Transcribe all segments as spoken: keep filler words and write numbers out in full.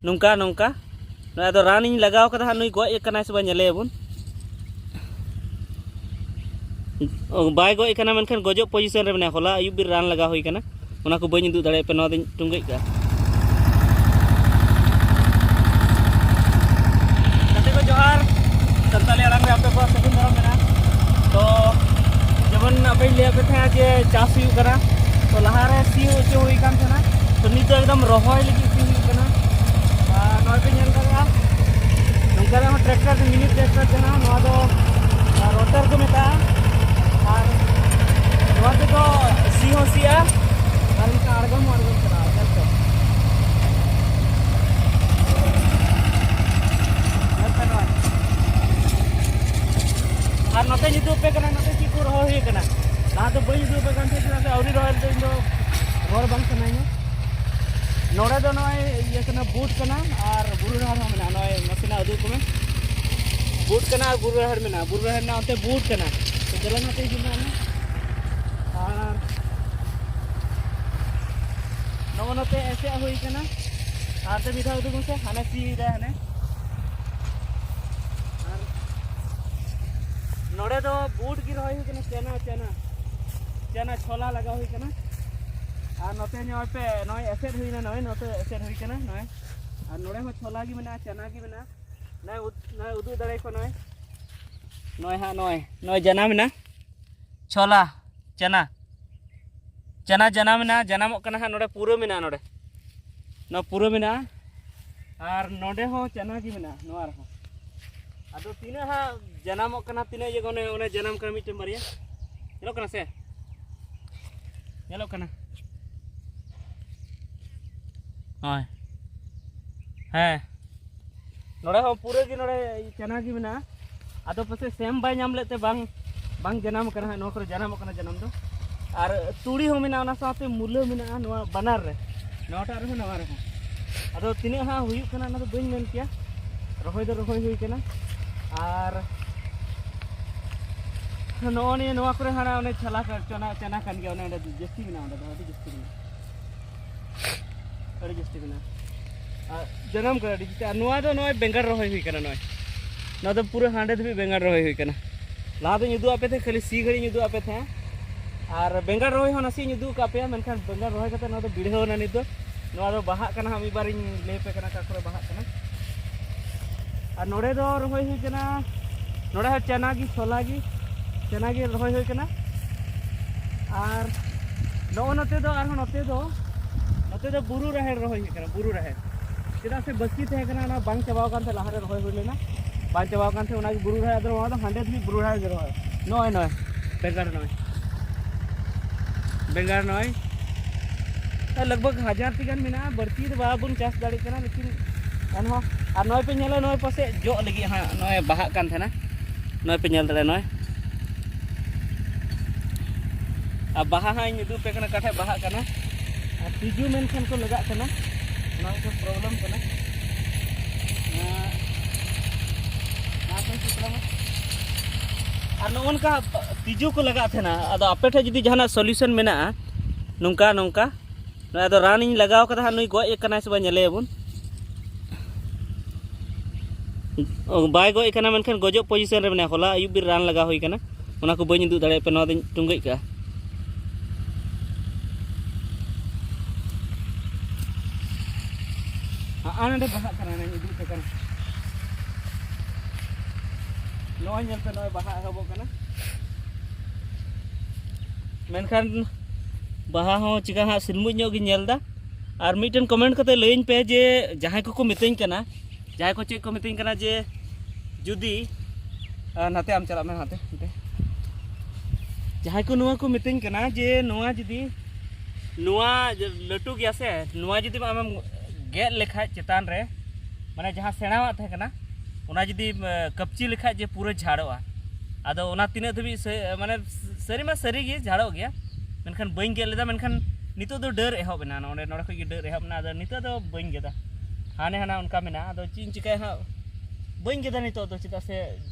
ᱱᱚᱝᱠᱟ ᱱᱚᱝᱠᱟ᱾ ᱱᱚᱜᱼᱚᱭ ᱟᱫᱚ ᱨᱟᱱ ᱤᱧ ᱞᱟᱜᱟᱣ ᱠᱟᱫᱟ ᱦᱟᱸᱜ, ᱱᱩᱭ ᱜᱚᱡ ᱠᱟᱱᱟᱭ ᱥᱮ ᱵᱟᱝ ᱧᱮᱞᱮᱭᱟᱵᱚᱱ᱾ ᱚ, ᱵᱟᱭ ᱜᱚᱡ ᱠᱟᱱᱟ, ᱢᱮᱱᱠᱷᱟᱱ ᱜᱚᱡᱚᱜ ᱯᱚᱡᱤᱥᱚᱱ ᱨᱮ ᱢᱮᱱᱟᱭᱟ᱾ ᱦᱚᱞᱟ ᱟᱹᱭᱩᱵ ᱵᱮᱨ ᱨᱟᱱ ᱞᱟᱜᱟᱣ ᱦᱩᱭ ᱠᱟᱱᱟ, ᱚᱱᱟ ᱠᱚ ᱵᱟᱹᱧ ᱩᱫᱩᱜ ᱫᱟᱲᱮᱭᱟᱜ ᱯᱮ, ᱱᱚᱣᱟ ᱫᱚᱧ ᱴᱩᱝᱜᱟᱹᱡ ᱠᱟᱜᱼᱟ᱾ ᱜᱟᱛᱮ ᱠᱚ ᱡᱚᱦᱟᱨ, ᱥᱟᱱᱛᱟᱲᱤ ᱟᱲᱟᱝ ᱨᱮ ᱟᱯᱮ ᱠᱚᱣᱟᱜ ᱥᱟᱹᱜᱩᱱ ᱫᱟᱨᱟᱢ ᱢᱮᱱᱟᱜᱼᱟ᱾ ᱛᱚ ᱡᱮᱢᱚᱱ ᱟᱯᱮᱧ ᱞᱟᱹᱭᱟᱫ ᱯᱮ ᱛᱟᱦᱮᱸᱫ ᱡᱮ ᱪᱟᱥ ᱦᱩᱭᱩᱜ ᱠᱟᱱᱟ, ᱛᱚ ᱞᱟᱦᱟᱨᱮ ᱥᱤ ᱦᱚᱪᱚ ᱦᱩᱭ ᱠᱟᱱ ᱛᱟᱦᱮᱱᱟ, ᱛᱚ ᱱᱤᱛ ᱫᱚ ᱮᱠᱫᱚᱢ ᱨᱚᱦᱚᱭ ᱞᱟᱹᱜᱤᱫ ᱥᱤ ᱦᱩᱭᱩᱜ ᱠᱟᱱᱟ᱾ ᱟᱨ ᱱᱚᱜᱼᱚᱭ ᱯᱮ ᱧᱮᱞ ᱫᱟᱲᱮᱭᱟᱜᱼᱟ, ᱱᱚᱝᱠᱟ ᱨᱮᱦᱚᱸ ᱴᱨᱟᱠᱴᱟᱨ, ᱢᱤᱱᱤ ᱴᱨᱟᱠᱴᱟᱨ ᱡᱟᱦᱟᱸ, ᱱᱚᱣᱟ ᱫᱚ ᱨᱚᱴᱟᱨ ᱠᱚ ᱢᱮᱛᱟᱜᱼᱟ᱾ ᱟᱨ ᱱᱚᱣᱟ ᱛᱮᱫᱚ ᱥᱤ ᱦᱚᱸ ᱥᱤᱜᱼᱟ ᱟᱨ ᱚᱱᱠᱟ ᱟᱬᱜᱚᱢ ᱦᱚᱸ ᱟᱬᱜᱚᱢ ᱪᱟᱞᱟᱜᱼᱟ᱾ ᱧᱮᱞ ᱯᱮ, ᱧᱮᱞ ᱯᱮ ᱱᱚᱣᱟ᱾ ᱟᱨ ᱱᱚᱛᱮ ᱧᱤᱫᱟᱹ ᱯᱮ ᱠᱟᱱᱟ, ᱱᱚᱛᱮ ᱪᱮᱫ ᱠᱚ ᱨᱚᱦᱚᱭ ᱦᱩᱭ ᱠᱟᱱᱟ᱾ ᱞᱟᱦᱟ ᱫᱚ ᱵᱟᱹᱧ ᱩᱫᱩᱜ ᱟᱯᱮ ᱠᱟᱱ ᱛᱟᱦᱮᱸᱫ, ᱪᱮᱫᱟᱜ ᱥᱮ ᱟᱹᱣᱨᱤ ᱨᱚᱦᱚᱭ ᱨᱮᱫᱚ ᱤᱧ ᱫᱚ ᱨᱚᱲ ᱵᱟᱝ ᱥᱟᱱᱟᱧᱟ᱾ ᱱᱚᱰᱮ ᱫᱚ ᱱᱚᱜᱼᱚᱭ ᱤᱭᱟᱹ ᱠᱟᱱᱟ, ᱵᱩᱴ ᱠᱟᱱᱟ ᱟᱨ ᱵᱩᱨᱩ ᱨᱟᱦᱮᱲ ᱦᱚᱸ ᱢᱮᱱᱟᱜᱼᱟ᱾ ᱱᱚᱜᱼᱚᱭ ᱱᱟᱥᱮᱱᱟᱜ ᱩᱫᱩᱜ ᱠᱚᱢᱮ, ᱵᱩᱴ ᱠᱟᱱᱟ ᱟᱨ ᱵᱩᱨᱩ ᱨᱟᱦᱮᱲ ᱢᱮᱱᱟᱜᱼᱟ᱾ ᱵᱩᱨᱩ ᱨᱟᱦᱮᱲ ᱢᱮᱱᱟᱜᱼᱟ, ᱚᱱᱛᱮ ᱵᱩᱴ ᱠᱟᱱᱟ᱾ ᱛᱚ ᱪᱚᱞᱚ ᱱᱚᱛᱮ ᱦᱤᱡᱩᱜ ᱢᱮ ᱟᱢ᱾ ᱟᱨ ᱱᱚᱜᱼᱚ ᱱᱚᱛᱮ ᱮᱥᱮᱫ ᱦᱩᱭ ᱠᱟᱱᱟ᱾ ᱟᱨ ᱛᱮ ᱢᱤᱫ ᱫᱷᱟᱣ ᱩᱫᱩᱜ ᱢᱮᱥᱮ, ᱦᱟᱱᱮ ᱥᱤᱭᱮᱫᱟᱭ ᱦᱟᱱᱮ᱾ ᱟᱨ ᱱᱚᱰᱮ ᱫᱚ ᱵᱩᱴ ᱜᱮ ᱨᱚᱦᱚᱭ ᱦᱩᱭ ᱠᱟᱱᱟ, ᱪᱟᱱᱟ, ᱪᱟᱱᱟ, ᱪᱟᱱᱟ ᱪᱷᱚᱞᱟ ᱞᱟᱜᱟᱣ ᱦᱩᱭ ᱠᱟᱱᱟ᱾ ᱟᱨ ᱱᱚᱛᱮ ᱧᱚᱜ ᱯᱮ, ᱱᱚᱜᱼᱚᱭ ᱮᱥᱮᱫ ᱦᱩᱭᱱᱟ, ᱱᱚᱜᱼᱚᱭ ᱱᱚᱛᱮ ᱮᱥᱮᱫ ᱦᱩᱭ ᱠᱟᱱᱟ, ᱱᱚᱜᱼᱚᱭ᱾ ᱟᱨ ᱱᱚᱰᱮ ᱦᱚᱸ ᱪᱷᱚᱞᱟ ᱜᱮ ᱢᱮᱱᱟᱜᱼᱟ, ᱪᱟᱱᱟ ᱜᱮ ᱢᱮᱱᱟᱜᱼᱟ᱾ ᱱᱚᱜᱼᱚᱭ ᱩᱫ-, ᱱᱚᱜᱼᱚᱭ ᱩᱫᱩᱜ ᱫᱟᱲᱮ ᱠᱚ, ᱱᱚᱜᱼᱚᱭ, ᱱᱚᱜᱼᱚᱭ ᱦᱟᱸᱜ, ᱱᱚᱜᱼᱚᱭ, ᱱᱚᱜᱼᱚᱭ ᱡᱟᱱᱟᱢ ᱮᱱᱟ ᱪᱷᱚᱞᱟ, ᱪᱟᱱᱟ, ᱪᱟᱱᱟ ᱡᱟᱱᱟᱢ ᱮᱱᱟ, ᱡᱟᱱᱟᱢᱚᱜ ᱠᱟᱱᱟ ᱦᱟᱸᱜ᱾ ᱱᱚᱰᱮ ᱯᱩᱨᱟᱹ ᱢᱮᱱᱟᱜᱼᱟ, ᱱᱚᱰᱮ, ᱱᱚᱣᱟ ᱯᱩᱨᱟᱹ ᱢᱮᱱᱟᱜᱼᱟ᱾ ᱟᱨ ᱱᱚᱰᱮ ᱦᱚᱸ ᱪᱟᱱᱟ ᱜᱮ ᱢᱮᱱᱟᱜᱼᱟ, ᱱᱚᱣᱟ ᱨᱮᱦᱚᱸ᱾ ᱟᱫᱚ ᱛᱤᱱᱟᱹᱜ ᱦᱟᱸᱜ ᱡᱟᱱᱟᱢᱚᱜ ᱠᱟᱱᱟ, ᱛᱤᱱᱟᱹᱜ ᱤᱭᱟᱹ ᱚᱱᱮ, ᱚᱱᱮ ᱡᱟᱱᱟᱢ ᱠᱟᱱᱟ ᱢᱤᱫᱴᱮᱱ ᱵᱟᱨᱭᱟ, ᱧᱮᱞᱚᱜ ᱠᱟᱱᱟ ᱥᱮ? ᱧᱮᱞᱚᱜ ᱠᱟᱱᱟ᱾ ᱦᱳᱭ, ᱦᱮᱸ, ᱱᱚᱰᱮ ᱦᱚᱸ ᱯᱩᱨᱟᱹ ᱜᱮ ᱱᱚᱰᱮ ᱪᱟᱱᱟ ᱜᱮ ᱢᱮᱱᱟᱜᱼᱟ᱾ ᱟᱫᱚ ᱯᱟᱥᱮᱡ ᱥᱮᱢ ᱵᱟᱭ ᱧᱟᱢ ᱞᱮᱫ ᱛᱮ ᱵᱟᱝ, ᱵᱟᱝ ᱡᱟᱱᱟᱢ ᱠᱟᱱᱟ ᱦᱟᱸᱜ᱾ ᱱᱚᱣᱟ ᱠᱚᱨᱮ ᱡᱟᱱᱟᱢᱚᱜ ᱠᱟᱱᱟ ᱡᱟᱱᱟᱢ ᱫᱚ᱾ ᱟᱨ ᱛᱩᱲᱤ ᱦᱚᱸ ᱢᱮᱱᱟᱜᱼᱟ, ᱚᱱᱟ ᱥᱟᱶᱛᱮ ᱢᱩᱞᱟᱹ ᱢᱮᱱᱟᱜᱼᱟ, ᱱᱚᱣᱟ ᱵᱟᱱᱟᱨ ᱨᱮ, ᱱᱚᱣᱟᱴᱟᱜ ᱨᱮᱦᱚᱸ ᱱᱟᱣᱟ ᱨᱮᱦᱚᱸ᱾ ᱟᱫᱚ ᱛᱤᱱᱟᱹᱜ ᱦᱟᱸᱜ ᱦᱩᱭᱩᱜ ᱠᱟᱱᱟ, ᱚᱱᱟ ᱫᱚ ᱵᱟᱹᱧ ᱢᱮᱱ ᱠᱮᱭᱟ᱾ ᱨᱚᱦᱚᱭ ᱫᱚ ᱨᱚᱦᱚᱭ ᱦᱩᱭ ᱠᱟᱱᱟ᱾ ᱟᱨ ᱱᱚᱜᱼᱚ ᱱᱤᱭᱟᱹ, ᱱᱚᱣᱟ ᱠᱚᱨᱮ ᱦᱟᱱᱟ ᱚᱱᱮ ᱪᱷᱟᱞᱟ ᱠᱟ-, ᱪᱟᱱᱟ, ᱪᱟᱱᱟ ᱠᱟᱱ ᱜᱮᱭᱟ, ᱚᱱᱮ ᱚᱸᱰᱮ ᱡᱟᱹᱥᱛᱤ ᱢᱮᱱᱟᱜᱼᱟ, ᱚᱸᱰᱮ ᱫᱚ ᱟᱹᱰᱤ ᱡᱟᱹᱥᱛᱤ ᱢᱮᱱᱟᱜᱼᱟ, ᱟᱹᱰᱤ ᱡᱟᱹᱥᱛᱤ ᱢᱮᱱᱟᱜᱼᱟ᱾ ᱟᱨ ᱡᱟᱱᱟᱢ ᱠᱟᱱᱟ ᱟᱹᱰᱤ ᱡᱟᱹᱥᱛᱤ᱾ ᱟᱨ ᱱᱚᱣᱟ ᱫᱚ ᱱᱚᱜᱼᱚᱭ ᱵᱮᱸᱜᱟᱲ ᱨᱚᱦᱚᱭ ᱦᱩᱭ ᱠᱟᱱᱟ᱾ ᱱᱚᱜᱼᱚᱭ ᱱᱚᱣᱟ ᱫᱚ ᱯᱩᱨᱟᱹ ᱦᱟᱸᱰᱮ ᱫᱷᱟᱹᱵᱤᱡ ᱵᱮᱸᱜᱟᱲ ᱨᱚᱦᱚᱭ ᱦᱩᱭ ᱠᱟᱱᱟ᱾ ᱞᱟᱦᱟ ᱫᱚᱧ ᱩᱫᱩᱜ ᱟᱯᱮ ᱛᱟᱦᱮᱸᱫ, ᱠᱷᱟᱹᱞᱤ ᱥᱤ ᱜᱷᱟᱹᱲᱤᱡ ᱤᱧ ᱩᱫᱩᱜ ᱟᱯᱮ ᱛᱟᱦᱮᱸᱫ᱾ ᱟᱨ ᱵᱮᱸᱜᱟᱲ ᱨᱚᱦᱚᱭ ᱦᱚᱸ ᱱᱟᱥᱮᱧ ᱩᱫᱩᱜ ᱟᱠᱟᱫ ᱯᱮᱭᱟ, ᱢᱮᱱᱠᱷᱟᱱ ᱵᱮᱸᱜᱟᱲ ᱨᱚᱦᱚᱭ ᱠᱟᱛᱮ ᱱᱚᱣᱟ ᱫᱚ ᱵᱤᱲᱦᱟᱹᱣ ᱮᱱᱟ ᱱᱤᱛ ᱫᱚ᱾ ᱱᱚᱣᱟ ᱫᱚ ᱵᱟᱦᱟᱜ ᱠᱟᱱᱟ ᱦᱟᱸᱜ, ᱢᱤᱫ ᱵᱟᱨ ᱤᱧ ᱞᱟᱹᱭ ᱟᱯᱮ ᱠᱟᱱᱟ ᱚᱠᱟ ᱠᱚᱨᱮ ᱵᱟᱦᱟᱜ ᱠᱟᱱᱟ᱾ ᱟᱨ ᱱᱚᱰᱮ ᱫᱚ ᱨᱚᱦᱚᱭ ᱦᱩᱭ ᱠᱟᱱᱟ, ᱱᱚᱰᱮ ᱦᱚᱸ ᱪᱟᱱᱟ ᱜᱮ, ᱪᱷᱚᱞᱟ ᱜᱮ, ᱪᱟᱱᱟ ᱜᱮ ᱨᱚᱦᱚᱭ ᱦᱩᱭ ᱠᱟᱱᱟ᱾ ᱟᱨ ᱱᱚᱜᱼᱚ ᱱᱚᱛᱮ ᱫᱚ, ᱟᱨᱦᱚᱸ ᱱᱚᱛᱮ ᱫᱚ, ᱱᱚᱛᱮ ᱫᱚ ᱵᱩᱨᱩ ᱨᱟᱦᱮᱲ ᱨᱚᱦᱚᱭ ᱦᱩᱭᱩᱜ ᱠᱟᱱᱟ, ᱵᱩᱨᱩ ᱨᱟᱦᱮᱲ᱾ ᱪᱮᱫᱟᱜ ᱥᱮ ᱵᱟᱹᱠᱤ ᱛᱟᱦᱮᱸ ᱠᱟᱱᱟ, ᱚᱱᱟ ᱵᱟᱝ ᱪᱟᱵᱟᱣ ᱟᱠᱟᱱ ᱛᱟᱦᱮᱸ, ᱞᱟᱦᱟᱨᱮ ᱨᱚᱦᱚᱭ ᱦᱩᱭ ᱞᱮᱱᱟ, ᱵᱟᱝ ᱪᱟᱵᱟᱣ ᱟᱠᱟᱱ ᱛᱟᱦᱮᱸ, ᱚᱱᱟᱜᱮ ᱵᱩᱨᱩ ᱨᱟᱦᱮᱲ᱾ ᱟᱫᱚ ᱱᱚᱣᱟ ᱫᱚ ᱦᱟᱸᱰᱮ ᱫᱷᱟᱹᱵᱤᱡ ᱵᱩᱨᱩ ᱨᱟᱦᱮᱲ ᱜᱮ ᱨᱚᱦᱚᱭ᱾ ᱱᱚᱜᱼᱚᱭ, ᱱᱚᱜᱼᱚᱭ ᱵᱮᱸᱜᱟᱲ, ᱱᱚᱜᱼᱚᱭ ᱵᱮᱸᱜᱟᱲ, ᱱᱚᱜᱼᱚᱭ ᱞᱟᱜᱽ ᱵᱷᱟᱜᱽ ᱦᱟᱡᱟᱨ ᱴᱤ ᱜᱟᱱ ᱢᱮᱱᱟᱜᱼᱟ᱾ ᱵᱟᱹᱲᱛᱤ ᱫᱚ ᱵᱟᱵᱚᱱ ᱪᱟᱥ ᱫᱟᱲᱮᱭᱟᱜ ᱠᱟᱱᱟ, ᱞᱮᱠᱤᱱ ᱮᱱᱦᱚᱸ᱾ ᱟᱨ ᱱᱚᱜᱼᱚᱭ ᱯᱮ ᱧᱮᱞᱟ, ᱱᱚᱜᱼᱚᱭ ᱯᱟᱥᱮᱡ ᱡᱚᱜ ᱞᱟᱹᱜᱤᱫ ᱦᱟᱸᱜ, ᱱᱚᱜᱼᱚᱭ ᱵᱟᱦᱟᱜ ᱠᱟᱱ ᱛᱟᱦᱮᱱᱟ, ᱱᱚᱜᱼᱚᱭ ᱯᱮ ᱧᱮᱞ ᱫᱟᱲᱮᱭᱟᱜᱼᱟ, ᱱᱚᱜᱼᱚᱭ᱾ ᱟᱨ ᱵᱟᱦᱟ ᱦᱟᱸᱜ ᱤᱧ ᱩᱫᱩᱜ ᱟᱯᱮ ᱠᱟᱱᱟ, ᱚᱠᱟ ᱴᱷᱮᱡ ᱵᱟᱦᱟᱜ ᱠᱟᱱᱟ᱾ ᱟᱨ ᱛᱤᱡᱩ ᱢᱮᱱᱠᱷᱟᱱ ᱠᱚ ᱞᱟᱜᱟᱜ ᱠᱟᱱᱟ, ᱚᱱᱟ ᱢᱤᱫᱴᱮᱱ problem ᱠᱟᱱᱟ᱾ ᱱᱚᱣᱟ, ᱱᱚᱣᱟ ᱠᱚᱧ ᱪᱤᱛᱨᱟ ᱢᱟ᱾ ᱟᱨ ᱱᱚᱜᱼᱚ ᱱᱚᱝᱠᱟ ᱛᱤᱡᱩ ᱠᱚ ᱞᱟᱜᱟᱜ ᱛᱟᱦᱮᱱᱟ᱾ ᱟᱫᱚ ᱟᱯᱮ ᱴᱷᱮᱡ ᱡᱩᱫᱤ ᱡᱟᱦᱟᱱᱟᱜ solution ᱢᱮᱱᱟᱜᱼᱟ, ᱱᱚᱝᱠᱟ ᱱᱚᱝᱠᱟ, ᱱᱚᱣᱟ ᱫᱚ ᱨᱟᱱ ᱤᱧ ᱞᱟᱜᱟᱣ ᱠᱟᱫᱟ ᱦᱟᱸᱜ, ᱱᱩᱭ ᱜᱚᱡ ᱟᱠᱟᱱᱟᱭ ᱥᱮ ᱵᱟᱝ ᱧᱮᱞᱮᱭᱟᱵᱚᱱ᱾ ᱚ, ᱵᱟᱭ ᱜᱚᱡ ᱟᱠᱟᱱᱟ, ᱢᱮᱱᱠᱷᱟᱱ ᱜᱚᱡᱚᱜ position ᱨᱮ ᱢᱮᱱᱟᱭᱟ᱾ ᱦᱚᱞᱟ ᱟᱹᱭᱩᱵ ᱵᱮᱨ ᱨᱟᱱ ᱞᱟᱜᱟᱣ ᱦᱩᱭ ᱠᱟᱱᱟ, ᱚᱱᱟ ᱠᱚ ᱵᱟᱹᱧ ᱩᱫᱩᱜ ᱫᱟᱲᱮᱭᱟᱜ ᱯᱮ, ᱱᱚᱣᱟ ᱫᱚᱧ ᱴᱩᱸᱜᱟᱹᱡ ᱠᱟᱜᱼᱟ᱾ ᱦᱟᱸᱜᱼᱟ, ᱱᱚᱰᱮ ᱵᱟᱦᱟᱜ ᱠᱟᱱᱟ, ᱚᱱᱟᱧ ᱩᱫᱩᱜ ᱟᱯᱮ ᱠᱟᱱᱟ᱾ ᱱᱚᱜᱼᱚᱭ ᱧᱮᱞ ᱯᱮ, ᱱᱚᱜᱼᱚᱭ ᱵᱟᱦᱟ ᱮᱦᱚᱵᱚᱜ ᱠᱟᱱᱟ, ᱢᱮᱱᱠᱷᱟᱱ ᱵᱟᱦᱟ ᱦᱚᱸ ᱪᱤᱠᱟ ᱦᱟᱸᱜ ᱥᱤᱞᱢᱩᱡ ᱧᱚᱜ ᱜᱤᱧ ᱧᱮᱞ ᱮᱫᱟ᱾ ᱟᱨ ᱢᱤᱫᱴᱮᱱ comment ᱠᱟᱛᱮ ᱞᱟᱹᱭᱟᱹᱧ ᱯᱮ ᱡᱮ ᱡᱟᱦᱟᱸᱭ ᱠᱚᱠᱚ ᱢᱤᱛᱟᱹᱧ ᱠᱟᱱᱟ, ᱡᱟᱦᱟᱸᱭ ᱠᱚ ᱪᱮᱫ ᱠᱚ ᱢᱤᱛᱟᱹᱧ ᱠᱟᱱᱟ ᱡᱮ ᱡᱩᱫᱤ, ᱟᱨ ᱱᱟᱛᱮ ᱟᱢ ᱪᱟᱞᱟᱜ ᱢᱮ, ᱱᱟᱛᱮ, ᱱᱟᱛᱮ᱾ ᱡᱟᱦᱟᱸᱭ ᱠᱚ ᱱᱚᱣᱟ ᱠᱚ ᱢᱤᱛᱟᱹᱧ ᱠᱟᱱᱟ ᱡᱮ ᱱᱚᱣᱟ ᱡᱩᱫᱤ, ᱱᱚᱣᱟ ᱡᱮ ᱞᱟᱹᱴᱩ ᱜᱮᱭᱟ ᱥᱮ, ᱱᱚᱣᱟ ᱡᱩᱫᱤ ᱟᱢᱮᱢ ᱜᱮᱫ ᱞᱮᱠᱷᱟᱡ ᱪᱮᱛᱟᱱ ᱨᱮ, ᱢᱟᱱᱮ ᱡᱟᱦᱟᱸ ᱥᱮᱬᱟᱣᱟᱜ ᱛᱟᱦᱮᱸ ᱠᱟᱱᱟ, ᱚᱱᱟ ᱡᱩᱫᱤ, ᱮ, ᱠᱟᱹᱯᱪᱤ ᱞᱮᱠᱷᱟᱡ ᱡᱮ ᱯᱩᱨᱟᱹ ᱡᱷᱟᱲᱚᱜᱼᱟ᱾ ᱟᱫᱚ ᱚᱱᱟ ᱛᱤᱱᱟᱹᱜ ᱫᱷᱟᱹᱵᱤᱡ ᱥᱟᱹ-, ᱢᱟᱱᱮ ᱥᱟᱹᱨᱤ ᱢᱟ ᱥᱟᱹᱨᱤ ᱜᱮ ᱡᱷᱟᱲᱚᱜ ᱜᱮᱭᱟ, ᱢᱮᱱᱠᱷᱟᱱ ᱵᱟᱹᱧ ᱜᱮᱫ ᱞᱮᱫᱟ᱾ ᱢᱮᱱᱠᱷᱟᱱ ᱱᱤᱛᱚᱜ ᱫᱚ ᱰᱟᱹᱨ ᱮᱦᱚᱵ ᱮᱱᱟ, ᱱᱚᱰᱮ, ᱱᱚᱰᱮ ᱠᱷᱚᱡ ᱜᱮ ᱰᱟᱹᱨ ᱮᱦᱚᱵ ᱮᱱᱟ᱾ ᱟᱫᱚ ᱱᱤᱛᱚᱜ ᱫᱚ ᱵᱟᱹᱧ ᱜᱮᱫᱟ, ᱦᱟᱱᱮ ᱦᱟᱱᱟ ᱚᱱᱠᱟ ᱢᱮᱱᱟᱜᱼᱟ᱾ ᱟᱫᱚ ᱪᱮᱫ ᱤᱧ ᱪᱤᱠᱟᱹᱭᱟ ᱦᱟᱸᱜ, ᱵᱟᱹᱧ ᱜᱮᱫᱟ ᱱᱤᱛᱚᱜ ᱫᱚ, ᱪᱮᱫᱟᱜ ᱥᱮ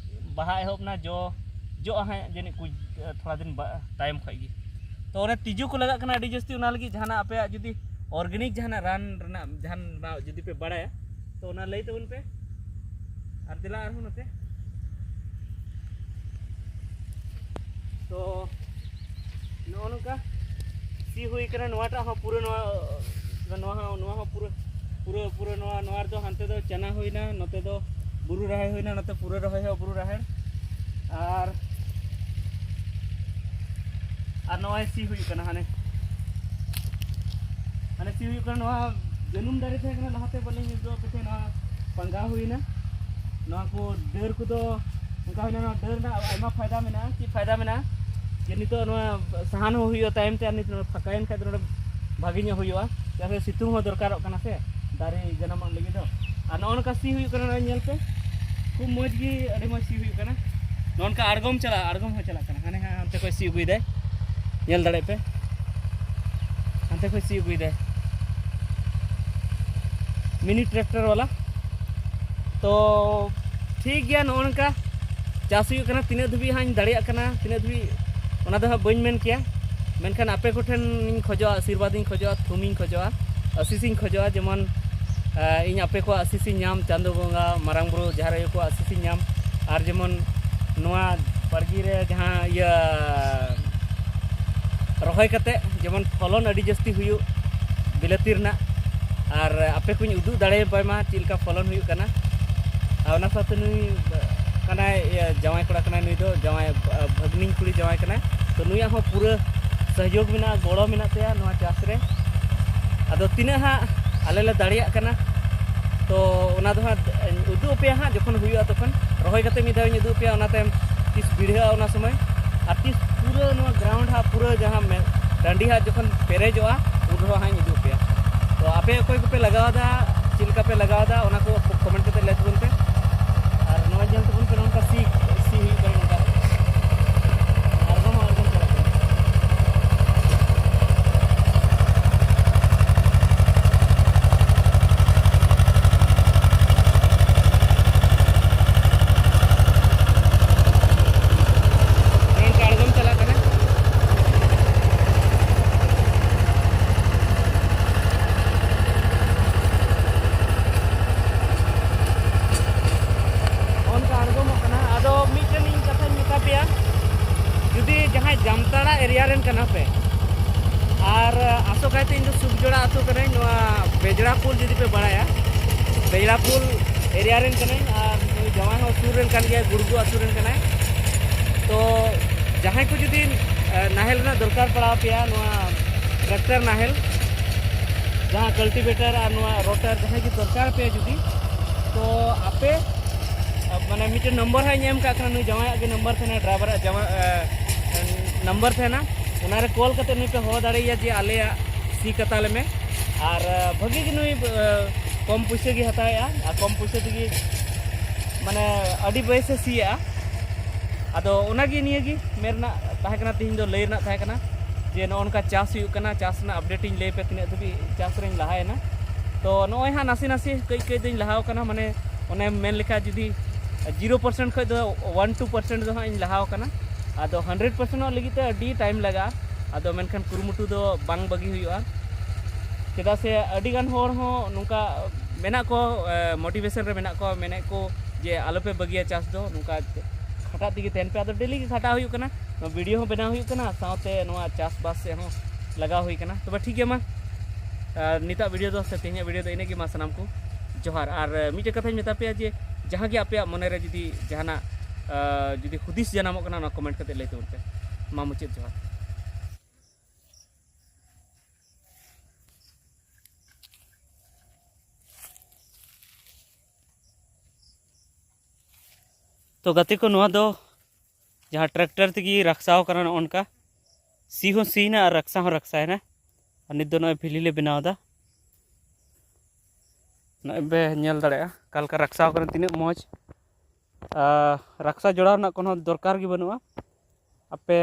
ᱵᱟᱦᱟ ᱮᱦᱚᱵ ᱮᱱᱟ, ᱡᱚ, ᱡᱚᱜᱼᱟ ᱦᱟᱸᱜ ᱡᱟᱹᱱᱤᱡ ᱠᱩᱡ, ᱛᱷᱚᱲᱟ ᱫᱤᱱ ᱵᱟ-, ᱛᱟᱭᱚᱢ ᱠᱷᱚᱡ ᱜᱮ᱾ ᱛᱚ ᱚᱱᱮ ᱛᱤᱡᱩ ᱠᱚ ᱞᱟᱜᱟᱜ ᱠᱟᱱᱟ ᱟᱹᱰᱤ ᱡᱟᱹᱥᱛᱤ, ᱚᱱᱟ ᱞᱟᱹᱜᱤᱫ ᱡᱟᱦᱟᱱᱟᱜ ᱟᱯᱮᱭᱟᱜ ᱡᱩᱫᱤ organic ᱡᱟᱦᱟᱱᱟᱜ ᱨᱟᱱ ᱨᱮᱱᱟᱜ ᱡᱟᱦᱟᱱᱟᱜ ᱡᱩᱫᱤ ᱯᱮ ᱵᱟᱲᱟᱭᱟ, ᱛᱚ ᱚᱱᱟ ᱞᱟᱹᱭ ᱛᱟᱵᱚᱱ ᱯᱮ᱾ ᱟᱨ ᱫᱮᱞᱟ ᱟᱨᱦᱚᱸ ᱱᱚᱛᱮ᱾ ᱛᱚ ᱱᱚᱜᱼᱚ ᱱᱚᱝᱠᱟ ᱥᱤ ᱦᱩᱭ ᱠᱟᱱᱟ᱾ ᱱᱚᱣᱟᱴᱟᱜ ᱦᱚᱸ ᱯᱩᱨᱟᱹ ᱱᱚᱣᱟ, ᱱᱚᱣᱟ ᱦᱚᱸ, ᱱᱚᱣᱟ ᱦᱚᱸ ᱯᱩᱨᱟᱹ, ᱯᱩᱨᱟᱹ, ᱯᱩᱨᱟᱹ ᱱᱚᱣᱟ, ᱱᱚᱣᱟ ᱨᱮᱫᱚ ᱦᱟᱱᱛᱮ ᱫᱚ ᱪᱟᱱᱟ ᱦᱩᱭᱱᱟ, ᱱᱚᱛᱮ ᱫᱚ ᱵᱩᱨᱩ ᱨᱟᱦᱮᱲ ᱦᱩᱭᱱᱟ, ᱱᱚᱛᱮ ᱯᱩᱨᱟᱹ ᱨᱚᱦᱚᱭ ᱦᱚᱸ ᱵᱩᱨᱩ ᱨᱟᱦᱮᱲ᱾ ᱟᱨ, ᱟᱨ ᱱᱚᱜᱼᱚᱭ ᱥᱤ ᱦᱩᱭᱩᱜ ᱠᱟᱱᱟ, ᱦᱟᱱᱮ, ᱦᱟᱱᱮ ᱥᱤ ᱦᱩᱭᱩᱜ ᱠᱟᱱᱟ᱾ ᱱᱚᱣᱟ ᱡᱟᱹᱱᱩᱢ ᱫᱟᱨᱮ ᱛᱟᱦᱮᱸ ᱠᱟᱱᱟ ᱞᱟᱦᱟᱛᱮ, ᱵᱟᱹᱞᱤᱧ ᱩᱫᱩᱜ ᱟᱯᱮ ᱛᱟᱦᱮᱸ, ᱱᱚᱣᱟ ᱯᱟᱸᱜᱟ ᱦᱩᱭᱱᱟ᱾ ᱱᱚᱣᱟ ᱠᱚ ᱰᱟᱹᱨ ᱠᱚᱫᱚ ᱚᱱᱠᱟ ᱦᱩᱭᱱᱟ, ᱱᱚᱣᱟ ᱰᱟᱹᱨ ᱨᱮᱱᱟᱜ ᱟᱭᱢᱟ ᱯᱷᱟᱭᱫᱟ ᱢᱮᱱᱟᱜᱼᱟ᱾ ᱪᱮᱫ ᱯᱷᱟᱭᱫᱟ ᱢᱮᱱᱟᱜᱼᱟ? ᱡᱮ ᱱᱤᱛᱚᱜ ᱱᱚᱣᱟ ᱥᱟᱦᱟᱱ ᱦᱚᱸ ᱦᱩᱭᱩᱜᱼᱟ ᱛᱟᱭᱚᱢ ᱛᱮ, ᱟᱨ ᱱᱤᱛᱚᱜ ᱱᱚᱣᱟ ᱯᱷᱟᱸᱠᱟᱭᱮᱱ ᱠᱷᱟᱡ ᱫᱚ ᱱᱚᱰᱮ ᱵᱷᱟᱜᱮ ᱧᱚᱜ ᱦᱩᱭᱩᱜᱼᱟ, ᱪᱮᱫᱟᱜ ᱥᱮ ᱥᱤᱛᱩᱝ ᱦᱚᱸ ᱫᱚᱨᱠᱟᱨᱚᱜ ᱠᱟᱱᱟ ᱥᱮ ᱫᱟᱨᱮ ᱡᱟᱱᱟᱢᱚᱜ ᱞᱟᱹᱜᱤᱫ ᱫᱚ᱾ ᱟᱨ ᱱᱚᱜᱼᱚ ᱱᱚᱝᱠᱟ ᱥᱤ ᱦᱩᱭᱩᱜ ᱠᱟᱱᱟ, ᱱᱚᱜᱼᱚᱭ ᱧᱮᱞ ᱯᱮ, ᱠᱷᱩᱵ ᱢᱚᱡᱽ ᱜᱮ, ᱟᱹᱰᱤ ᱢᱚᱡᱽ ᱥᱤ ᱦᱩᱭᱩᱜ ᱠᱟᱱᱟ᱾ ᱱᱚᱜᱼᱚ ᱱᱚᱝᱠᱟ ᱟᱬᱜᱚᱢ ᱪᱟᱞᱟᱜᱼᱟ, ᱟᱬᱜᱚᱢ ᱦᱚᱸ ᱪᱟᱞᱟᱜ ᱠᱟᱱᱟ, ᱦᱟᱱᱮ ᱦᱟᱸ ᱦᱟᱱᱛᱮ ᱠᱷᱚᱡ ᱥᱤ ᱟᱹᱜᱩᱭᱮᱫᱟᱭ, ᱧᱮᱞ ᱫᱟᱲᱮᱭᱟᱜ ᱯᱮ, ᱦᱟᱱᱛᱮ ᱠᱷᱚᱡ ᱥᱤ ᱟᱹᱜᱩᱭᱮᱫᱟᱭ ᱢᱤᱱᱤ ᱴᱨᱟᱠᱴᱟᱨ ᱵᱟᱞᱟ᱾ ᱛᱚ ᱴᱷᱤᱠ ᱜᱮᱭᱟ, ᱱᱚᱜᱼᱚ ᱱᱚᱝᱠᱟ ᱪᱟᱥ ᱦᱩᱭᱩᱜ ᱠᱟᱱᱟ᱾ ᱛᱤᱱᱟᱹᱜ ᱫᱷᱟᱹᱵᱤᱡ ᱦᱟᱸᱜ ᱤᱧ ᱫᱟᱲᱮᱭᱟᱜ ᱠᱟᱱᱟ, ᱛᱤᱱᱟᱹᱜ ᱫᱷᱟᱹᱵᱤᱡ, ᱚᱱᱟ ᱫᱚ ᱦᱟᱸᱜ ᱵᱟᱹᱧ ᱢᱮᱱ ᱠᱮᱭᱟ᱾ ᱢᱮᱱᱠᱷᱟᱱ ᱟᱯᱮ ᱠᱚᱴᱷᱮᱱ ᱤᱧ ᱠᱷᱚᱡᱚᱜᱼᱟ, ᱟᱥᱤᱨᱵᱟᱫᱽ ᱤᱧ ᱠᱷᱚᱡᱚᱜᱼᱟ, ᱛᱷᱩᱢ ᱤᱧ ᱠᱷᱚᱡᱚᱜᱼᱟ, ᱟᱥᱤᱥ ᱤᱧ ᱠᱷᱚᱡᱚᱜᱼᱟ, ᱡᱮᱢᱚᱱ, ᱟᱸ, ᱤᱧ ᱟᱯᱮ ᱠᱚᱣᱟᱜ ᱟᱥᱤᱥ ᱤᱧ ᱧᱟᱢ, ᱪᱟᱸᱫᱳ ᱵᱚᱸᱜᱟ, ᱢᱟᱨᱟᱝ ᱵᱩᱨᱩ, ᱡᱟᱦᱮᱨ ᱟᱭᱳ ᱠᱚᱣᱟᱜ ᱟᱥᱤᱥ ᱤᱧ ᱧᱟᱢ᱾ ᱟᱨ ᱡᱮᱢᱚᱱ ᱱᱚᱣᱟ ᱵᱟᱲᱜᱮ ᱨᱮ ᱡᱟᱦᱟᱸ ᱤᱭᱟᱹ ᱨᱚᱦᱚᱭ ᱠᱟᱛᱮ ᱡᱮᱢᱚᱱ ᱯᱷᱚᱞᱚᱱ ᱟᱹᱰᱤ ᱡᱟᱹᱥᱛᱤ ᱦᱩᱭᱩᱜ ᱵᱤᱞᱟᱹᱛᱤ ᱨᱮᱱᱟᱜ, ᱟᱨ ᱟᱯᱮ ᱠᱚᱧ ᱩᱫᱩᱜ ᱫᱟᱲᱮᱭᱟᱯᱮ ᱢᱟ ᱪᱮᱫ ᱞᱮᱠᱟ ᱯᱷᱚᱞᱚᱱ ᱦᱩᱭᱩᱜ ᱠᱟᱱᱟ᱾ ᱟᱨ ᱚᱱᱟ ᱥᱟᱶᱛᱮ ᱱᱩᱭ ᱠᱟᱱᱟᱭ, ᱤᱭᱟᱹ, ᱡᱟᱶᱟᱭ ᱠᱚᱲᱟ ᱠᱟᱱᱟᱭ ᱱᱩᱭ ᱫᱚ, ᱡᱟᱶᱟᱭ, ᱵᱷᱟᱹᱜᱽᱱᱤᱧ ᱠᱩᱲᱤ ᱡᱟᱶᱟᱭ ᱠᱟᱱᱟᱭ᱾ ᱛᱚ ᱱᱩᱭᱟᱜ ᱦᱚᱸ ᱯᱩᱨᱟᱹ ᱥᱚᱦᱚᱡᱳᱜᱽ ᱢᱮᱱᱟᱜᱼᱟ, ᱜᱚᱲᱚ ᱢᱮᱱᱟᱜ ᱛᱟᱭᱟ ᱱᱚᱣᱟ ᱪᱟᱥ ᱨᱮ᱾ ᱟᱫᱚ ᱛᱤᱱᱟᱹᱜ ᱦᱟᱸᱜ ᱟᱞᱮ ᱞᱮ ᱫᱟᱲᱮᱭᱟᱜ ᱠᱟᱱᱟ, ᱛᱚ ᱚᱱᱟ ᱫᱚ ᱦᱟᱸᱜ ᱩᱫᱩᱜ ᱟᱯᱮᱭᱟ ᱦᱟᱸᱜ ᱡᱚᱠᱷᱚᱱ ᱦᱩᱭᱩᱜᱼᱟ, ᱛᱚᱠᱷᱚᱱ ᱨᱚᱦᱚᱭ ᱠᱟᱛᱮ ᱢᱤᱫ ᱫᱷᱟᱣ ᱤᱧ ᱩᱫᱩᱜ ᱟᱯᱮᱭᱟ᱾ ᱚᱱᱟ ᱛᱟᱭᱚᱢ ᱛᱤᱥ ᱵᱤᱲᱦᱟᱹᱜᱼᱟ ᱚᱱᱟ ᱥᱚᱢᱚᱭ, ᱟᱨ ᱛᱤᱥ ᱯᱩᱨᱟᱹ ᱱᱚᱣᱟ ᱜᱨᱟᱣᱩᱱᱰ ᱦᱟᱸᱜ ᱯᱩᱨᱟᱹ ᱡᱟᱦᱟᱸ ᱢᱮ-, ᱴᱟᱺᱰᱤ ᱦᱟᱸᱜ ᱡᱚᱠᱷᱚᱱ ᱯᱮᱨᱮᱡᱚᱜᱼᱟ, ᱩᱱ ᱨᱮᱦᱚᱸ ᱦᱟᱸᱜ ᱤᱧ ᱩᱫᱩᱜ ᱟᱯᱮᱭᱟ᱾ ᱛᱚ ᱟᱯᱮ ᱚᱠᱚᱭ ᱠᱚᱯᱮ ᱞᱟᱜᱟᱣᱫᱟ, ᱪᱮᱫ ᱞᱮᱠᱟ ᱯᱮ ᱞᱟᱜᱟᱣᱫᱟ, ᱚᱱᱟ ᱠᱚ ᱠᱚᱢᱮᱱᱴ ᱠᱟᱛᱮ ᱞᱟᱹᱭ ᱛᱟᱵᱚᱱ ᱯᱮ᱾ ᱟᱨ ᱱᱚᱣᱟ ᱧᱮᱞ ᱛᱟᱵᱚᱱ ᱯᱮ, ᱱᱚᱝᱠᱟ ᱥᱤ, ᱥᱤ ᱦᱩᱭᱩᱜ ᱠᱟᱱᱟ ᱱᱚᱝᱠᱟ᱾ ᱟᱬᱜᱚᱢ ᱦᱚᱸ ᱟᱬᱜᱚᱢ ᱪᱟᱞᱟᱜ ᱠᱟᱱᱟ᱾ ᱱᱚᱝᱠᱟ ᱟᱬᱜᱚᱢ ᱪᱟᱞᱟᱜ ᱠᱟᱱᱟ᱾ ᱠᱟᱱᱟ ᱯᱮ᱾ ᱟᱨ ᱟᱥᱚᱠᱟᱭᱛᱮ ᱤᱧ ᱫᱚ ᱥᱩᱠᱡᱚᱲᱟ ᱟᱹᱛᱩ ᱠᱟᱹᱱᱟᱹᱧ, ᱱᱚᱣᱟ ᱵᱮᱡᱽᱲᱟᱯᱩᱞ ᱡᱩᱫᱤ ᱯᱮ ᱵᱟᱲᱟᱭᱟ, ᱵᱮᱡᱽᱲᱟᱯᱩᱞ ᱮᱨᱤᱭᱟ ᱨᱮᱱ ᱠᱟᱹᱱᱟᱹᱧ᱾ ᱟᱨ ᱱᱩᱭ ᱡᱟᱶᱟᱭ ᱦᱚᱸ ᱥᱩᱨ ᱨᱮᱱ ᱠᱟᱱ ᱜᱮᱭᱟ, ᱜᱩᱲᱜᱩ ᱟᱹᱛᱩ ᱨᱮᱱ ᱠᱟᱱᱟᱭ᱾ ᱛᱚ ᱡᱟᱦᱟᱸᱭ ᱠᱚ ᱡᱩᱫᱤ ᱱᱟᱦᱮᱞ ᱨᱮᱱᱟᱜ ᱫᱚᱨᱠᱟᱨ ᱯᱟᱲᱟᱣ ᱯᱮᱭᱟ, ᱱᱚᱣᱟ ᱴᱨᱟᱠᱴᱟᱨ ᱱᱟᱦᱮᱞ, ᱡᱟᱦᱟᱸ ᱠᱟᱞᱴᱤᱵᱷᱮᱴᱟᱨ ᱟᱨ ᱱᱚᱣᱟ ᱨᱳᱴᱟᱨ ᱡᱟᱦᱟᱸᱭ ᱡᱩᱫᱤ ᱫᱚᱨᱠᱟᱨ ᱯᱮᱭᱟ ᱡᱩᱫᱤ, ᱛᱚ ᱟᱯᱮ ᱢᱟᱱᱮ ᱢᱤᱫᱴᱮᱱ ᱱᱚᱢᱵᱚᱨ ᱦᱟᱸᱜ ᱤᱧ ᱮᱢ ᱠᱟᱜ ᱠᱟᱱᱟ, ᱱᱩᱭ ᱡᱟᱶᱟᱭᱟᱜ ᱜᱮ ᱱᱚᱢᱵᱚᱨ ᱛᱟᱦᱮᱱᱟ, ᱰᱨᱟᱭᱵᱷᱟᱨᱟᱜ ᱡᱟᱶᱟᱭ ᱱᱟᱢᱵᱟᱨ ᱛᱟᱦᱮᱱᱟ, ᱚᱱᱟᱨᱮ ᱠᱚᱞ ᱠᱟᱛᱮ ᱱᱩᱭ ᱯᱮ ᱦᱚᱦᱚ ᱫᱟᱲᱮᱭᱟᱭᱟ ᱡᱮ ᱟᱞᱮᱭᱟᱜ ᱥᱤ ᱠᱟᱛᱟ ᱞᱮᱢᱮ᱾ ᱟᱨ ᱵᱷᱟᱹᱜᱤ ᱜᱮ ᱱᱩᱭ ᱠᱚᱢ ᱯᱩᱭᱥᱟᱹ ᱜᱮ ᱦᱟᱛᱟᱣᱮᱜᱼᱟ, ᱟᱨ ᱠᱚᱢ ᱯᱩᱭᱥᱟᱹ ᱛᱮᱜᱮ ᱢᱟᱱᱮ ᱟᱹᱰᱤ ᱵᱮᱥ ᱮ ᱥᱤᱭᱮᱜᱼᱟ᱾ ᱟᱫᱚ ᱚᱱᱟᱜᱮ, ᱱᱤᱭᱟᱹᱜᱮ ᱢᱮᱱ ᱨᱮᱱᱟᱜ ᱛᱟᱦᱮᱸ ᱠᱟᱱᱟ, ᱛᱮᱦᱮᱧ ᱫᱚ ᱞᱟᱹᱭ ᱨᱮᱱᱟᱜ ᱛᱟᱦᱮᱸ ᱠᱟᱱᱟ ᱡᱮ ᱱᱚᱜᱼᱚ ᱱᱚᱝᱠᱟ ᱪᱟᱥ ᱦᱩᱭᱩᱜ ᱠᱟᱱᱟ, ᱪᱟᱥ ᱨᱮᱱᱟᱜ ᱟᱯᱰᱮᱴ ᱤᱧ ᱞᱟᱹᱭ ᱯᱮ, ᱛᱤᱱᱟᱹᱜ ᱫᱷᱟᱹᱵᱤᱡ ᱪᱟᱥ ᱨᱮᱧ ᱞᱟᱦᱟᱭᱮᱱᱟ᱾ ᱛᱚ ᱱᱚᱜᱼᱚᱭ ᱦᱟᱸᱜ ᱱᱟᱥᱮ ᱱᱟᱥᱮ ᱠᱟᱹᱡ ᱠᱟᱹᱡ ᱫᱚᱧ ᱞᱟᱦᱟᱣ ᱠᱟᱱᱟ, ᱢᱟᱱᱮ ᱚᱱᱮᱢ ᱢᱮᱱ ᱞᱮᱠᱷᱟᱡ ᱡᱩᱫᱤ ᱡᱤᱨᱳ ᱯᱟᱨᱥᱮᱱᱴ ᱠᱷᱚᱡ ᱫᱚ ᱚᱣᱟᱱ ᱴᱩ ᱯᱟᱨᱥᱮᱱᱴ ᱫᱚ ᱦᱟᱸᱜ ᱤᱧ ᱞᱟᱦᱟᱣ ᱠᱟᱱᱟ᱾ ᱟᱫᱚ ᱦᱟᱱᱰᱨᱮᱰ ᱯᱟᱨᱥᱮᱱᱴᱚᱜ ᱞᱟᱹᱜᱤᱫ ᱛᱮ ᱟᱹᱰᱤ ᱴᱟᱭᱤᱢ ᱞᱟᱜᱟᱜᱼᱟ᱾ ᱟᱫᱚ ᱢᱮᱱᱠᱷᱟᱱ ᱠᱩᱨᱩᱢᱩᱴᱩ ᱫᱚ ᱵᱟᱝ ᱵᱟᱹᱜᱤ ᱦᱩᱭᱩᱜᱼᱟ, ᱪᱮᱫᱟᱜ ᱥᱮ ᱟᱹᱰᱤ ᱜᱟᱱ ᱦᱚᱲ ᱦᱚᱸ ᱱᱚᱝᱠᱟ ᱢᱮᱱᱟᱜ ᱠᱚ, ᱢᱳᱴᱤᱵᱷᱮᱥᱚᱱ ᱨᱮ ᱢᱮᱱᱟᱜ ᱠᱚᱣᱟ, ᱢᱮᱱᱮᱫ ᱠᱚ ᱡᱮ ᱟᱞᱚᱯᱮ ᱵᱟᱹᱜᱤᱭᱟ ᱪᱟᱥ ᱫᱚ, ᱱᱚᱝᱠᱟ ᱠᱷᱟᱴᱟᱜ ᱛᱮᱜᱮ ᱛᱟᱦᱮᱱ ᱯᱮ᱾ ᱟᱫᱚ ᱰᱮᱞᱤ ᱜᱮ ᱠᱷᱟᱴᱟᱜ ᱦᱩᱭᱩᱜ ᱠᱟᱱᱟ, ᱱᱚᱣᱟ ᱵᱷᱤᱰᱤᱭᱳ ᱦᱚᱸ ᱵᱮᱱᱟᱣ ᱦᱩᱭᱩᱜ ᱠᱟᱱᱟ, ᱥᱟᱶᱛᱮ ᱱᱚᱣᱟ ᱪᱟᱥᱵᱟᱥ ᱥᱮᱫ ᱦᱚᱸ ᱞᱟᱜᱟᱣ ᱦᱩᱭ ᱠᱟᱱᱟ᱾ ᱛᱚᱵᱮ ᱴᱷᱤᱠ ᱜᱮᱭᱟ, ᱢᱟ ᱟᱨ ᱱᱤᱛᱟᱜ ᱵᱷᱤᱰᱤᱭᱳ ᱫᱚ ᱥᱮ ᱛᱮᱦᱮᱧᱟᱜ ᱵᱷᱤᱰᱤᱭᱳ ᱫᱚ ᱤᱱᱟᱹᱜ ᱜᱮ, ᱢᱟ ᱥᱟᱱᱟᱢ ᱠᱚ ᱡᱚᱦᱟᱨ᱾ ᱟᱨ ᱢᱤᱫᱴᱮᱡ ᱠᱟᱛᱷᱟᱧ ᱢᱮᱛᱟ ᱯᱮᱭᱟ ᱡᱮ ᱡᱟᱦᱟᱸ ᱜᱮ ᱟᱯᱮᱭᱟᱜ ᱢᱚᱱᱮ ᱨᱮ ᱡᱩᱫᱤ ᱡᱟᱦᱟᱱᱟᱜ ᱟᱨ ᱡᱩᱫᱤ ᱦᱩᱫᱤᱥ ᱡᱟᱱᱟᱢᱚᱜ ᱠᱟᱱᱟ, ᱚᱱᱟ ᱠᱚᱢᱮᱱᱴ ᱠᱟᱛᱮ ᱞᱟᱹᱭ ᱛᱟᱵᱚᱱ ᱯᱮ᱾ ᱢᱟ ᱢᱩᱪᱟᱹᱫ ᱡᱚᱦᱟᱨ᱾ ᱛᱚ ᱜᱟᱛᱮ ᱠᱚ, ᱱᱚᱣᱟ ᱫᱚ ᱡᱟᱦᱟᱸ ᱴᱨᱟᱠᱴᱟᱨ ᱛᱮᱜᱮ ᱨᱟᱠᱥᱟᱣ ᱠᱟᱱᱟ, ᱱᱚᱜᱼᱚ ᱱᱚᱝᱠᱟ ᱥᱤ ᱦᱚᱸ ᱥᱤᱭᱮᱱᱟ ᱟᱨ ᱨᱟᱠᱥᱟ ᱦᱚᱸ ᱨᱟᱠᱥᱟᱭᱮᱱᱟ᱾ ᱟᱨ ᱱᱤᱛ ᱫᱚ ᱱᱚᱜᱼᱚᱭ ᱵᱷᱤᱞᱤ ᱞᱮ ᱵᱮᱱᱟᱣ ᱮᱫᱟ᱾ ᱱᱚᱜᱼᱚᱭ ᱯᱮ ᱧᱮᱞ ᱫᱟᱲᱮᱭᱟᱜᱼᱟ ᱚᱠᱟ ᱞᱮᱠᱟ ᱨᱟᱠᱥᱟᱣ ᱠᱟᱱᱟ, ᱛᱤᱱᱟᱹᱜ ᱢᱚᱡᱽ᱾ ᱟᱨ ᱨᱟᱠᱥᱟ ᱡᱚᱲᱟᱣ ᱨᱮᱱᱟᱜ ᱠᱳᱱᱳ ᱫᱚᱨᱠᱟᱨ ᱜᱮ ᱵᱟᱹᱱᱩᱜᱼᱟ᱾ ᱟᱯᱮ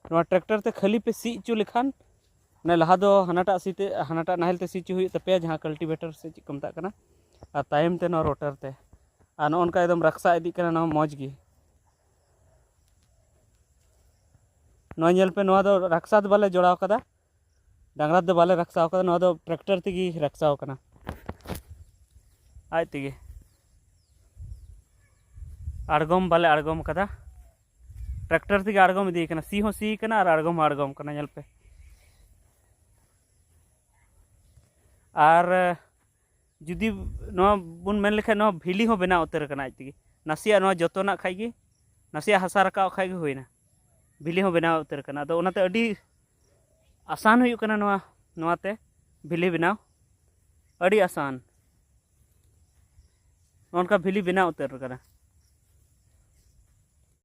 ᱱᱚᱣᱟ ᱴᱨᱟᱠᱴᱟᱨ ᱛᱮ ᱠᱷᱟᱹᱞᱤ ᱯᱮ ᱥᱤ ᱦᱚᱪᱚ ᱞᱮᱠᱷᱟᱱ, ᱢᱟᱱᱮ ᱞᱟᱦᱟ ᱫᱚ ᱦᱟᱱᱟᱴᱟᱜ ᱥᱤ ᱛᱮ, ᱦᱟᱱᱟᱴᱟᱜ ᱱᱟᱦᱮᱞ ᱛᱮ ᱥᱤ ᱦᱚᱪᱚ ᱦᱩᱭᱩᱜ ᱛᱟᱯᱮᱭᱟ, ᱡᱟᱦᱟᱸ ᱠᱟᱞᱴᱤᱵᱷᱮᱴᱟᱨ ᱥᱮ ᱪᱮᱫ ᱠᱚ ᱢᱮᱛᱟᱜ ᱠᱟᱱᱟ, ᱟᱨ ᱛᱟᱭᱚᱢ ᱛᱮ ᱱᱚᱣᱟ ᱨᱳᱴᱟᱨ ᱛᱮ᱾ ᱟᱨ ᱱᱚᱜᱼᱚ ᱱᱚᱝᱠᱟ ᱮᱠᱫᱚᱢ ᱨᱟᱠᱥᱟ ᱤᱫᱤᱜ ᱠᱟᱱᱟ ᱱᱚᱣᱟ ᱢᱚᱡᱽ ᱜᱮ᱾ ᱱᱚᱣᱟ ᱧᱮᱞ ᱯᱮ, ᱱᱚᱣᱟ ᱫᱚ ᱨᱟᱠᱥᱟ ᱫᱚ ᱵᱟᱞᱮ ᱡᱚᱲᱟᱣ ᱠᱟᱫᱟ, ᱰᱟᱝᱨᱟ ᱫᱚ ᱵᱟᱞᱮ ᱨᱟᱠᱥᱟᱣ ᱠᱟᱫᱟ, ᱱᱚᱣᱟ ᱫᱚ ᱴᱨᱟᱠᱴᱟᱨ ᱛᱮᱜᱮ ᱨᱟᱠᱥᱟᱣ ᱠᱟᱱᱟ, ᱟᱡ ᱛᱮᱜᱮ᱾ ᱟᱬᱜᱚᱢ ᱵᱟᱞᱮ ᱟᱬᱜᱚᱢ ᱠᱟᱫᱟ᱾ ᱴᱨᱟᱠᱴᱟᱨ ᱛᱮᱜᱮ ᱟᱬᱜᱚᱢ ᱤᱫᱤᱭᱮ ᱠᱟᱱᱟ᱾ ᱥᱤ ᱦᱚᱸ ᱥᱤ ᱠᱟᱱᱟ ᱟᱨ ᱟᱬᱜᱚᱢ ᱦᱚᱸ ᱟᱬᱜᱚᱢ ᱠᱟᱱᱟ, ᱧᱮᱞ ᱯᱮ᱾ ᱟᱨ ᱡᱩᱫᱤ ᱱᱚᱣᱟ ᱵᱚᱱ ᱢᱮᱱ ᱞᱮᱠᱷᱟᱱ, ᱱᱚᱣᱟ ᱵᱷᱤᱞᱤ ᱦᱚᱸ ᱵᱮᱱᱟᱣ ᱩᱛᱟᱹᱨ ᱟᱠᱟᱱᱟ ᱟᱡ ᱛᱮᱜᱮ᱾ ᱱᱟᱥᱮᱭᱟᱜ ᱱᱚᱣᱟ ᱡᱚᱛᱚᱱᱟᱜ ᱠᱷᱟᱡ ᱜᱮ, ᱱᱟᱥᱮᱭᱟᱜ ᱦᱟᱥᱟ ᱨᱟᱠᱟᱵ ᱠᱷᱟᱡ ᱜᱮ ᱦᱩᱭᱱᱟ, ᱵᱷᱤᱞᱤ ᱦᱚᱸ ᱵᱮᱱᱟᱣ ᱩᱛᱟᱹᱨ ᱟᱠᱟᱱᱟ᱾ ᱟᱫᱚ ᱚᱱᱟᱛᱮ ᱟᱹᱰᱤ ᱟᱥᱟᱱ ᱦᱩᱭᱩᱜ ᱠᱟᱱᱟ ᱱᱚᱣᱟ, ᱱᱚᱣᱟᱛᱮ ᱵᱷᱤᱞᱤ ᱵᱮᱱᱟᱣ ᱟᱹᱰᱤ ᱟᱥᱟᱱ᱾ ᱱᱚᱜᱼᱚ ᱱᱚᱝᱠᱟ ᱵᱷᱤᱞᱤ ᱵᱮᱱᱟᱣ ᱩᱛᱟᱹᱨ ᱟᱠᱟᱱᱟ᱾